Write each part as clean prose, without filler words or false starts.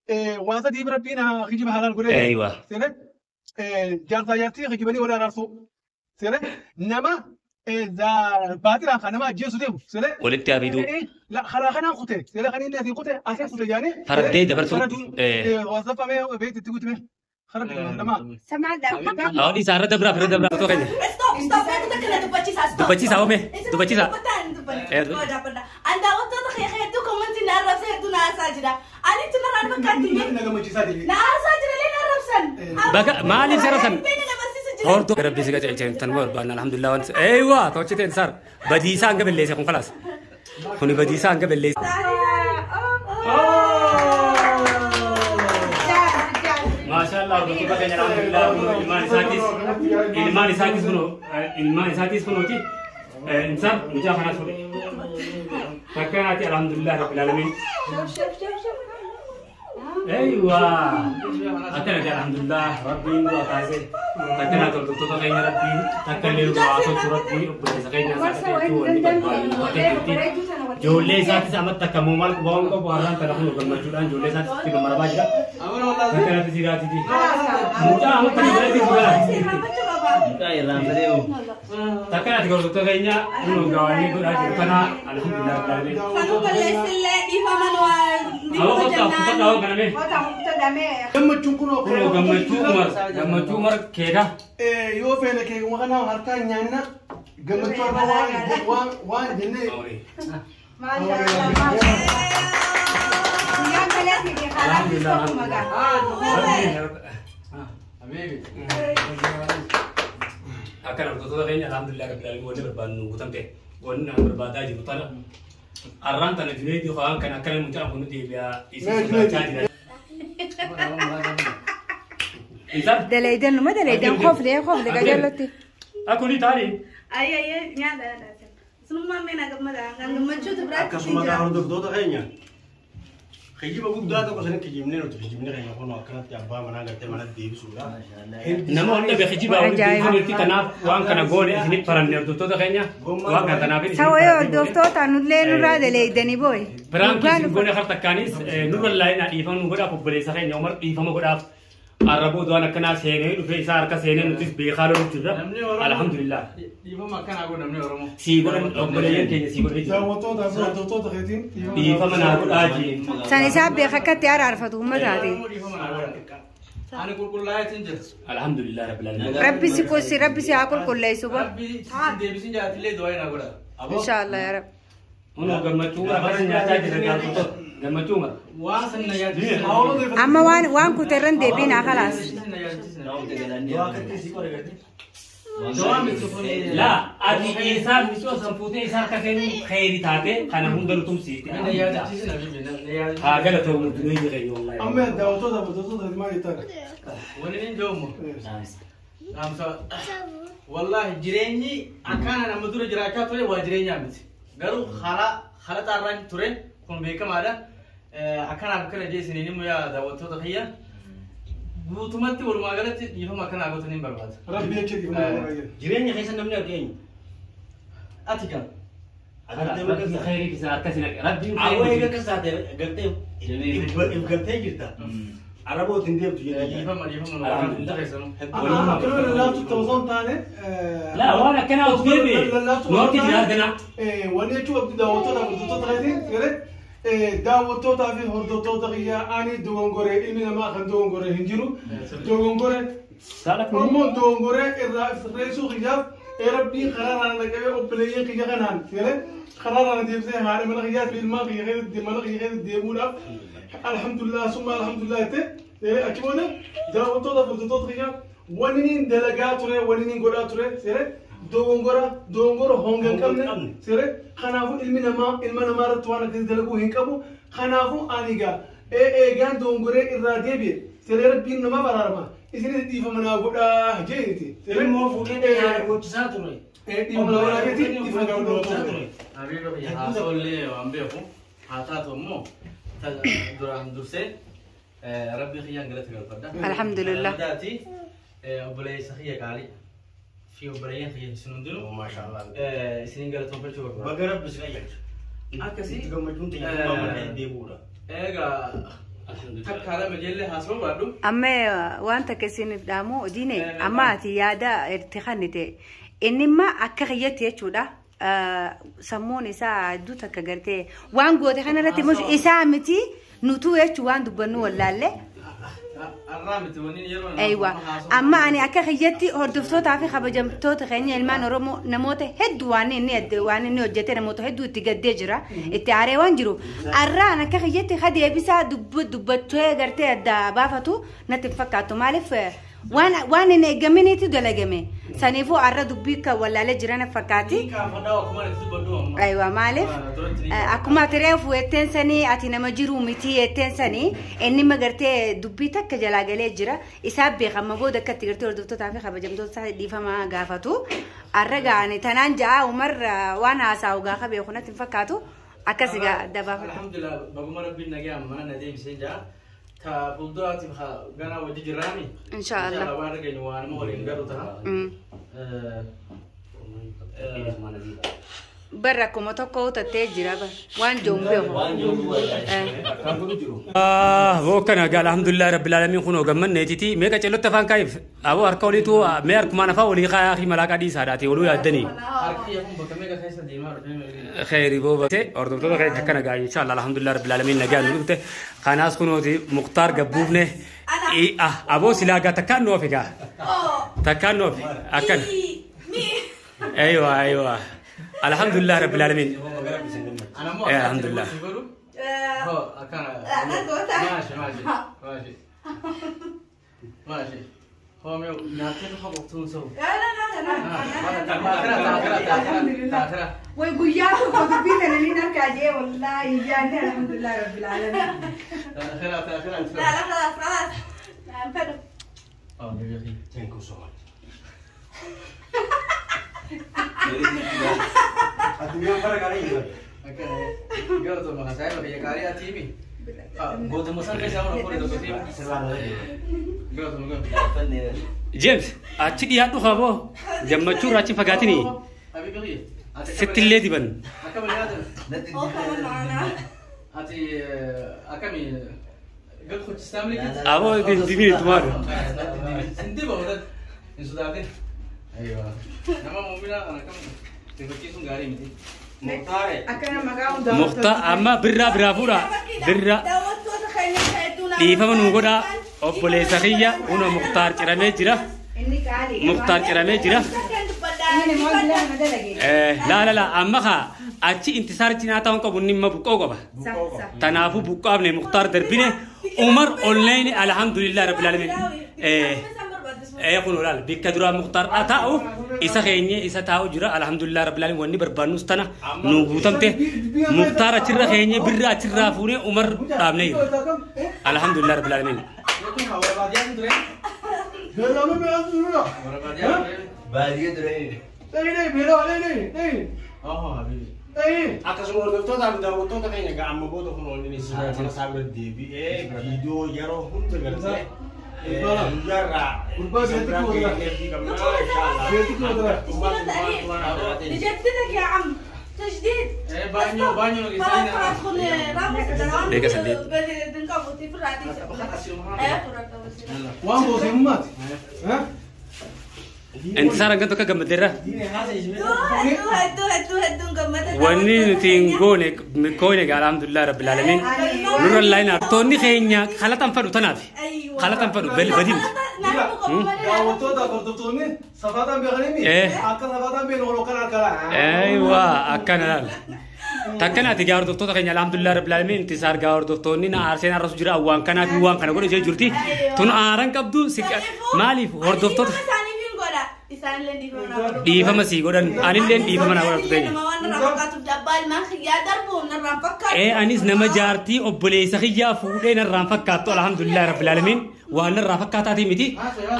Waan sadiif Rabbiin kijiba halaal godhee. Eeywa. Seene jaarsaa jaartii kijibanii wal araarsuu. Seene nama baaxilaan kan nama ajjeesu deemu. Seene Walitti hafiduu. Karaa kanaan kute. Seene kan inni asiin kute asiin kute jaanii. Fardee dabarsuu. Wasaffamee beekti itti gutime. Karaa nama. Awwan isaa irra dabraa irra dabraa otoo keenya. Stop, stop. Eeguutu kana dubbachiisaa. Stop. Dubbachiisaa oome. Dubbachiisaa. An daawwattoota kee hedduu commentii na arrabsa hedduu na haasaa jira. Ani itti narraan fakkaatti. Na gammachiisaa jire. Na haasaa jira illee na arrabsan. Baka maaliif si arrabsan? Beena na barsiisa jira. Hordoo Rabbi si qajeelche tan barbaanna alhamdulillah waan eeywa tolchiteen sar badiisaa hanga balleesse kun kalaas kuni badiisaa hanga balleesse. Maashaallah hordoftoota keenya alhamdulillah ilmaan isaatis kunoo ilmaan isaatis kunooti insan mucaa kanaas fudhe takkanaati alhamdulillah rabbil alamin. Eeywa akkanati alhamdulillah Rabbiin du'a taasise akkanati hordoftoota keenya Rabbiin takka illee du'aa tolchu Rabbii obboleessa keenya isaa qajeelchuu wanni barbaadu ta'e jirti. Ijoollee isaatis amma takka immoo maal quba waan qabu har'aan kana kun gammachuudhaan ijoollee isaatis itti gammadamaa jira. Akkanatti jiraatiti. Mucaa amma kana biratti jira. Takkanatti hordoftoota keenya kun gawaanii godhaa jiru kana alhamdulillah rabbil alamin. Sanuu balleessillee dhiifaman waa Awwa kottaa uffata waan kana mee. Gammachuun kunoo. Kunoo gammachuu Umar gammachuu Umar keeka. Yoo feene keekuma kana harkaan nyaanna gammachuu har'a waan waan jennee. Alhamdulillah. Akkana hordoftoota keenya alhamdulillah rabbil alamin wanni barbaadnu guutamte wanni nama barbaadaa jiru tana. Arraan tana Junaydii waan kana akkana mucaan kun deebi'aa isin sodaachaa jira. Isaan Daleeydan numa daleeydan koflee koflee qajeellotti. Akkuni taani. Ayyee ayyee nyaata nyaata. Sunummaan mee na gammada. Kan gammachuutu biraatti Akkasuma gaa hordoftoota keenya. Kijiba guddaa tokko sanitti kijibnee nuti kijibni keenya kun akkanatti abbaa manaa gartee manatti deebisuudha. Nama hunda beekijibaa walitti deebisuutti kanaaf waan kana goone isinitti faranne hordoftoota keenya waan kana tanaaf isin Sawayee hordoftoota nullee nurraa daleeydanii booye. Biraan isin goone har takkaanis nurra laayinaa dhiifama nu godhaaf obboleessa keenya Umar dhiifama godhaaf arraboo waan akkanaa seenee dhufee isaa harka seenee nutis beekaa lolutti jirra. Alhamdulillah. Dhiifama akkanaa godhu namni Oromoo. Sii godhan obboleeyyan keenya sii godhanii jiru. Daawwattoota fi hordoftoota keetiin Dhiifama naa godhaa jee. San isaa beeka akkatti araarfatu uummataati. Oromoo dhiifama naa godhan. Ani qulqullaa'eetiin jira. Alhamdulillah rabbil alamin. Rabbi si qossi Rabbi si haa qulqulleessu ba. Rabbi si deebisin jaatillee du'aa naa godha. Inshaallah yaa Rabbi. Kunoo gammachuu Umar akkana nyaataa jira jaallattoota. Gammachuu Umar. Waan san na yaadachiise. Amma waan waan kuteerran deebiin haa kalaas. Na yaadachiise. Du'aa akkatti sii qore gartee. Du'aa miti kun. Laa ati isaa misoo san fuutee isaa harka kennu kheyri taate kana hunda nu tumsiite. Na yaadachiise na bibi na yaadachiise. Haa galatoomu Junaydii keenya wallahi. Amma daawwattoota fi hordoftoota keetiin maal jettaan? Wani inni joomu. Dhaamsa. Wallaahi jireenyi akkaana nama dura jiraachaa ture waa jireenyaa miti. Garuu karaa xaarraan ture kun beekamaadha. Akkanaaf akkana jee isiniin immoo yaa daawwattoota kiyya. Guutumatti walumaa galatti dhiifama akkanaa gootan hin barbaada. Rabbi jecha dhiifama naa godhaa. Jireenya keessa namni arge eenyu? Ati kan. Agartee Rabbiin bakka kheyrii isaa harka si naqe. Rabbiin Awwa kheyrii eega akkas taate gartee if galtee jirta. Arabootiin hin deemtu jedhee. Dhiifama dhiifama hunda keessanuu. Akkuma lallaaftu ta'u osoo hin taane. Laa waan akkanaa of deebi'e. Nu harki jira argana. Wanni jechuun abdii daawwattoota fi hordoftoota keetiin galee daawwattootaa fi hordoftoota kiyyaa ani dogongoree ilmi namaa kan dogongoree hin jiru. Dogongoree Oromoon dogongoree irraa sirreessuu kiyyaaf Rabbiin karaa naan naqabee obboleeyyan kiyya kanaan galee karaa naan deebisee haadha mana kiyyaa fi ilmaan kiyya keessatti mana kiyya keessatti deemuudhaaf alhamdulillah summa alhamdulillah jettee achi booda daawwattoota fi hordoftoota kiyyaa wanni niin dalagaa ture wanni niin godhaa ture seere dogongora dogongora honga hin qabne seere kanaafuu ilmi namaa ilma namaa irratti waan akkasii dalaguu hin qabu kanaafuu ani egaa eegaan dogongoree irraa deebi'e seere Rabbiin namaaf araarama isinis dhiifama naa godhaa jeeti. Ilmoo fuudhee haadha gochisaa ture. Dhiifama naa godhaa jeeti dhiifama naa godhaa ture. Habiba kiyya haasawallee waan beeku haa taatu immoo duraan dursee rabbi kiyyaan galata galfadha. Alhamdulillah. Daati obboleessa kiyya qaalii fi obboleeyyan kiyya isin hundinuu Maashaallah. isinin galatoonfachuu barbaada. Baga Rabbi si qajeelche. Akkasii Itti gammachuun tajaajila mana deebi'uudha. Egaa Takka lama jeellee haasawuu baadhu. Amma wanta keessaniif dhaamu diine amma ati yaada itti kennite inni imma akka kiyyatti jechuudha. Sammuun isaa hedduu takka gartee waan goote kanarratti isaa miti nutuu jechuu waan dubbannu wallaallee. Arraa miti wanni yeroo Aywa. Amma ani akka kiyyatti hordoftootaa fi kabajamtoota keenya ilmaan Oromoo namoota hedduu waan inni hojjete namoota hedduu itti gaddee jira. Itti aaree waan jiru. Arraan akka kiyyatti hadeebisaa dubbachuu gartee adda baafatu natti hin fakkaatu. Maaliif waan hin eegaminiitu dalagame. Saniifuu arra dubbii kan wallaalee jiran fakkaati. Aywa maaliif akkuma ati reefu jetteen sanii ati nama jiru miti jetteen sanii inni magartee dubbii takka jalaa galee jira. Isaa beekama booda akka itti gartee hordoftootaa fi kabajamtoota isaa dhiifama gaafatu. Arra gaani tanaan ja'a Umar waan haasa'u gaafa beeku natti hin fakkaatu. Akkas adda baafata. Alhamdulillah baguma rabbiin nagaa mana na deebisee jira. Ta fuulduraatiif ganaa wajji jirraami. Inshaallah. Waan arginu waan nama waliin galu ta'a. Barra akkuma tokko tattee jira bara waan jiru beeku. Bokkana gaa alhamdulillah rabbil alamin kunoo gammanneetiti mee qaceellotti afaan kaa'iif aboo harka oliitu mee harkumaan afaan olii kaayaa fi malaaqa dhiisaadhaati oluu yaaddanii. Harki kun bakka meeqa keessa deemaa dhufee Khayri booba hordoftoota keenya akkana gaa inshallah alhamdulillah rabbil alamin nagaa nu dhufte kanaas kunooti Muktaar gabbuufne aboo silaa gaa takkaan nu ofi gaa takkaan nu ofi akkana. Aywa aywa alhamdulillah rabbil alamin. Alhamdulillah. ماشي ماشي ماشي ماشي هو نعطيك خبر تونسو. لا لا لا لا الحمد لله. ويقول tokko dubbii kana ni harkaa jee wallaahi yaadne alhamdulillah rabbil alamin. لا لا خلاص خلاص انفدوا. Thank you so much. Addunyaan bara kana hin jiru. James achi dhiyaadhu qaboo gammachuu irraa achi fagaatini sitti illee diban. Aboo dibini tumaadhu. Muktaar amma birraa biraa fuudha birraa dhiifama nuu godhaa obboleessa kiyya kunoo Muktaar ciramee jira Muktaar ciramee jira laa laa laa amma kaa achi intisaar cinaa ta'uun qabu inni imma buqqoo qaba tanaafuu buqqaafne Muktaar darbine Umar onlaayini alhamdulillah rabbil alamin kun olaal bikka duraa Muktaar taa'u isa keenye isa taa'u jira alhamdulillah rabbil alamin wanni barbaannus tana nu guutamte Muktaar achirra keenye birra achirraa fuunee Umar dhaabnee jira alhamdulillah rabbil alamin. Akkasuma hordoftootaa fi daawwattoota keenya egaa amma booda kun waliin mana isaa bira deebi'ee viidiyoo yeroo hunda gartee guyyaarraa نجددك يا عم تجديد. بانيو بانيو خلاص خلاص راموس دقيقة سديد. Waan gootee mummaati. Intisaar hanga tokko gammaddeerra. Wanni nuti hin goone milkoone egaa alhamdulillah rabbil alamin. Nurra laayinaa toonni keenya kalatan fadhu tanaaf. Kalatan fadhu badii miti. Daawwattoota hordoftoonni safaataan beekanii akka safaataan beeknu ol kan harka laa. Aywa akkana laala. Takkanaati gaa hordoftoota keenya alhamdulillah rabbil alamin intisaar gaa hordoftoonni na aarseen arrasu jira waan kanaa fi waan kana godhe ishee jirti. Tun aaran qabdu maaliif hordoftoota dhiifama sii godhan anilleen dhiifama naa godhatu teenya. Anis nama jaartii obboleessa kiyyaa fuudhee narraan fakkaattu alhamdulillah rabbil alamin waan narraa fakkaataatii miti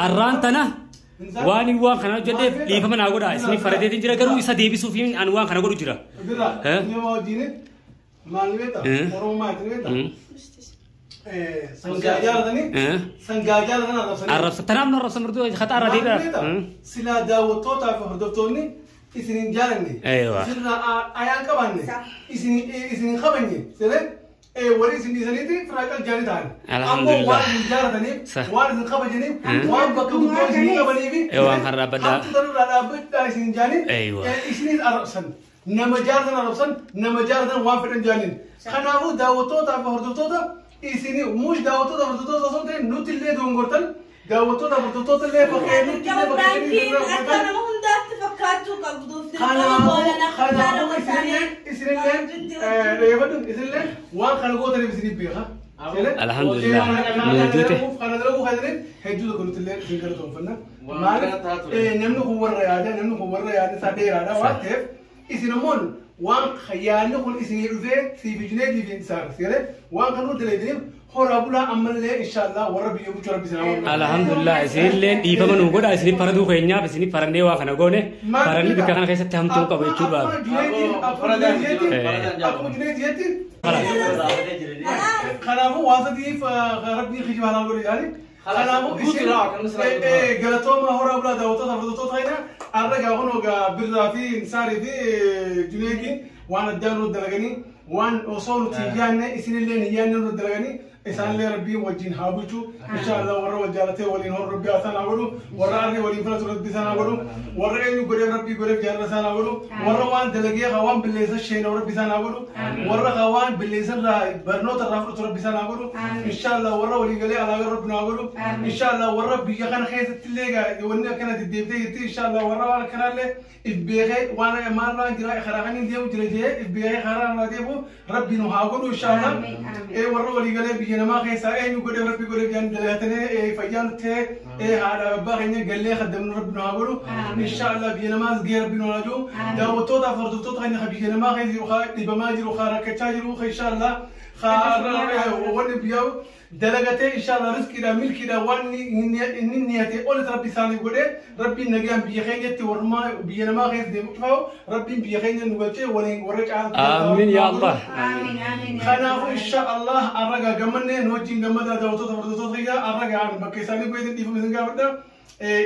arraan tana waan waan kana hojjedheef dhiifama naa godha isin faradeetiin jira garuu isa deebisuuf ani waan kana godhu jira. Nama wajjin maal beekta Oromoo maal beekta sangaa jaalatanii sangaa jaalatan arrabsanii. Arrabsa tanaaf nu arrabsa murtuu khataa irraa deebi'a. Silaa daawwattootaa fi hordoftoonni isin hin jaalanne. Isin ayaan qabanne isin hin qabanye siree Walii isin dhiisaniiti firaaqa jaanii ta'an. Ammoo waan isin jaalataniif, waan isin kabajaniif, waan bakka guddoo isin qabaniif waan kan dhaabbadhaa. Hamtu tanurraa dhaabbadhaa isin jaaniin isinis arrabsan. Nama jaalatan arrabsan, nama jaalatan waan fedhan jaaniin. Kanaafuu daawwattootaa fi hordoftoota isin muush daawwattoota hordoftoota osoo hin ta'in nuti illee dogongortan daawwattoota hordoftoota illee bakkee nuti illee bakkee Akka nama hundaatti fakkaachuu qabduuf Kanaafuu isinillee dheeffadhu isinillee waan kana gootaniif isinif beeka. Alhamdulillah. Nuti Kana dalaguu kaasaniif hedduu tokko nuti illee isin galatoonfanna. Maaliif namni kun warra yaada namni kun warra yaada isaa dheeraadha waan ta'eef isin immoo waan yaadni kun isinii dhufee siif ijineetii fi isaan seeree waan kan nuti dalaganiif horaa bulaa ammallee inshaallah warra biyya bulchu rabbi isin haa Alhamdulillah isinillee dhiifama nu godha isinif faraduu keenyaaf isinif farannee waa kana goone faranni bikka kana keessatti hamtuu qaba jechuudha. Akkuma Juneetii kanaafuu waan sadiif rabbiin kijiba halal godhe yaani. Kanaafuu isin galatooma horaa bulaa daawwattoota hordoftoota keenya har'a gaa kun egaa birraa fi insaarii fi Juneetiin waan addaa nu dalaganii waan osoo nuti hin yaadne isinillee hin yaadne nu dalaganii isaanillee rabbiin wajjin haa bulchu inshaallah warra wal jaalatee waliin horu rabbi isaan haa godhu warra arri waliin filatu rabbi isaan haa godhu warra eenyu godheef rabbii godheef jaalala isaan haa godhu warra waan dalagee haa waan billeessa sheenoo rabbi isaan haa godhu warra haa waan billeessa irraa barnoota irraa fudhatu rabbi isaan haa godhu inshaallah warra walii galee alaagaa rabbi haa godhu inshaallah warra biyya kana keessatti illee wanni akkana deddeebitee jirti inshaallah warra waan akkanaallee if beekee waan maalirraa jira karaa kaniin deemu jira jee if beekee karaa irraa deemu rabbi nu haa godhu inshaallah warra walii galee biyya namaa keessaa eenyu godheef rabbi godheef jaan dalagatanii fayyaa nuti ta'e haadha abbaa keenya gallee kaddamnu rabbi nu haa godhu inshaallah biyya namaas gahee rabbi nu haa jiru daawwattootaaf hordoftoota keenya ka biyya namaa keessa jiru haa dhibamaa jiru haa rakkachaa jiru inshaallah wanni biyyaa dalagatee inshaallah riskiidha milkiidha waan inni niyate olis rabbi isaaniif godhee rabbiin nagaan biyya keenyatti warrumaa biyya namaa keessa deemu cufaa'u rabbiin biyya keenya nu galchee waliin warra caalaa Amiin yaa Allah. Kanaafuu inshaallah arragaa gammannee nu wajjin gammadaa daawwattoota hordoftoota kiyyaa arragaan bakka isaanii bu'eetiin dhiifama isin gaafadha.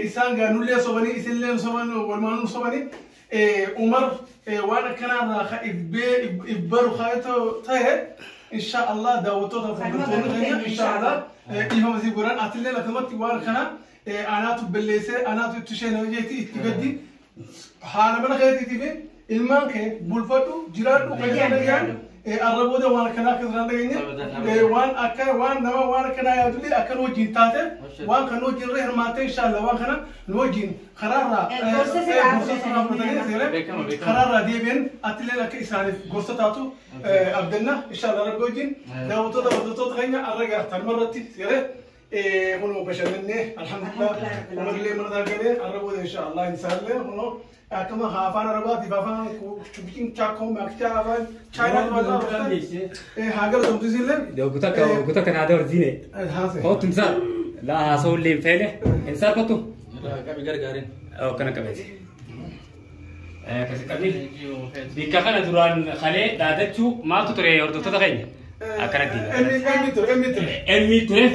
Isaan gaa nullee sobanii isinillee soban walumaan nu sobanii Umar waan akkanaarraa if baru ta'e inshaallah daawwattoota hordoftoota keenya inshaallah dhiifama isin godhan atillee akkamatti waan kana anaatu balleessee anaatu itti isheen jeetti itti gaddi haala mana keetiitii fi ilmaan kee bulfadhu jiraadhu keessa dhagaan arrabooda waan akkanaa akka isaan dhageenye waan akka waan nama waan akkanaa yaadullee akka nu wajjin taate waan kan nu wajjin irra hirmaattee inshaallah waan kana nu wajjin karaarraa gorsa sirraa fudhatanii seere karaarraa deebi'an atilleen akka isaaniif gorsa taatu abdanna inshaallah rabbi wajjin daawwattoota hordoftoota keenya arragaa tanuma seere هنا بشرني الحمد لله ومرلي من ذا قال الربود ان شاء الله انسان له هنا كما خافان رباطي فافان شبكين تشاكو ماكتا تشاينا هاجر تمتزيل Goota kana aadaa hordiine. Kootu insaar. Laa haasa'u illee hin feene. Insaar kootu. Qabi gargaarin. Akkana qabeeti. Akkasi qabi. Bikka kana duraan kalee dhaadachuu maaltu ture hordoftoota keenya? Akkanatti. Emmi ture. Emmi ture.